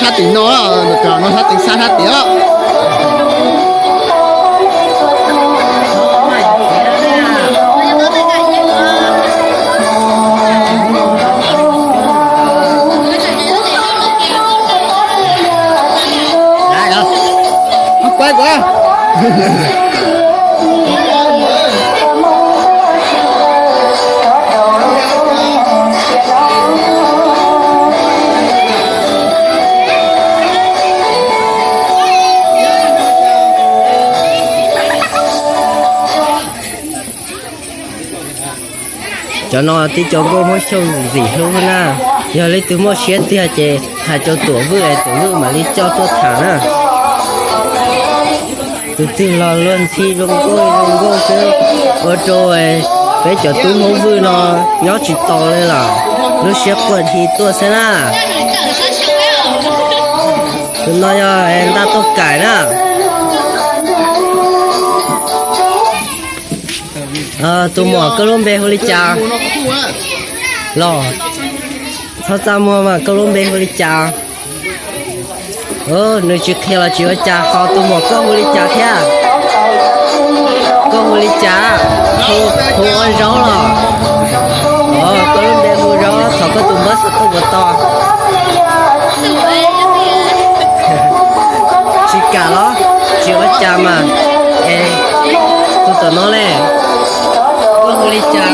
Sab tim no, no sab tim, sab sab tim os. Kuav kuav. Cov no tib cov nkauj Hmoob Xyooj ntxim hlub na. Yog leej twg muaj siab tiag ces hais rau Tuam Vwj es Tuam Vwj mam li coj tuaj tham na. Tus twg los luag ntxhi zoo nkauj zoo nkauj xwb, ua rau peb cov tub Hmoob Vwj no nyob tsis tau li lawm, lub siab quaj dhi tuaj xwb na. Tus no yog Ntaj Tuaj Kaim na. Tus muam, koj lub npe hu li cas? Los, txhob txaj muag mas, koj lub npe hu li cas? Nws tsis qhia los tsis ua cas, ho tus muam koj hu li cas thiab? Koj hu li cas? Hu ua Zaub los? Koj lub npe hu Zaub, thov koj tus npawb xov tooj puas tau? Tsis kam los? Tsis ua cas mas. Es tus tom no ne, koj hu li cas?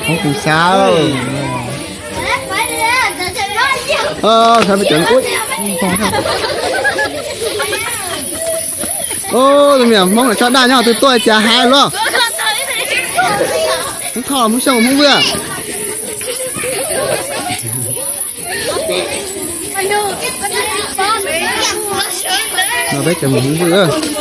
Hmoob Xyooj xav, xav peb cov, tus me nyuam Hmoob no tso daj nyob twg tuaj cas hais luaj. Hmoob Thoj, Hmoob Xyooj, Hmoob Vwj. No peb cov Hmoob Vwj.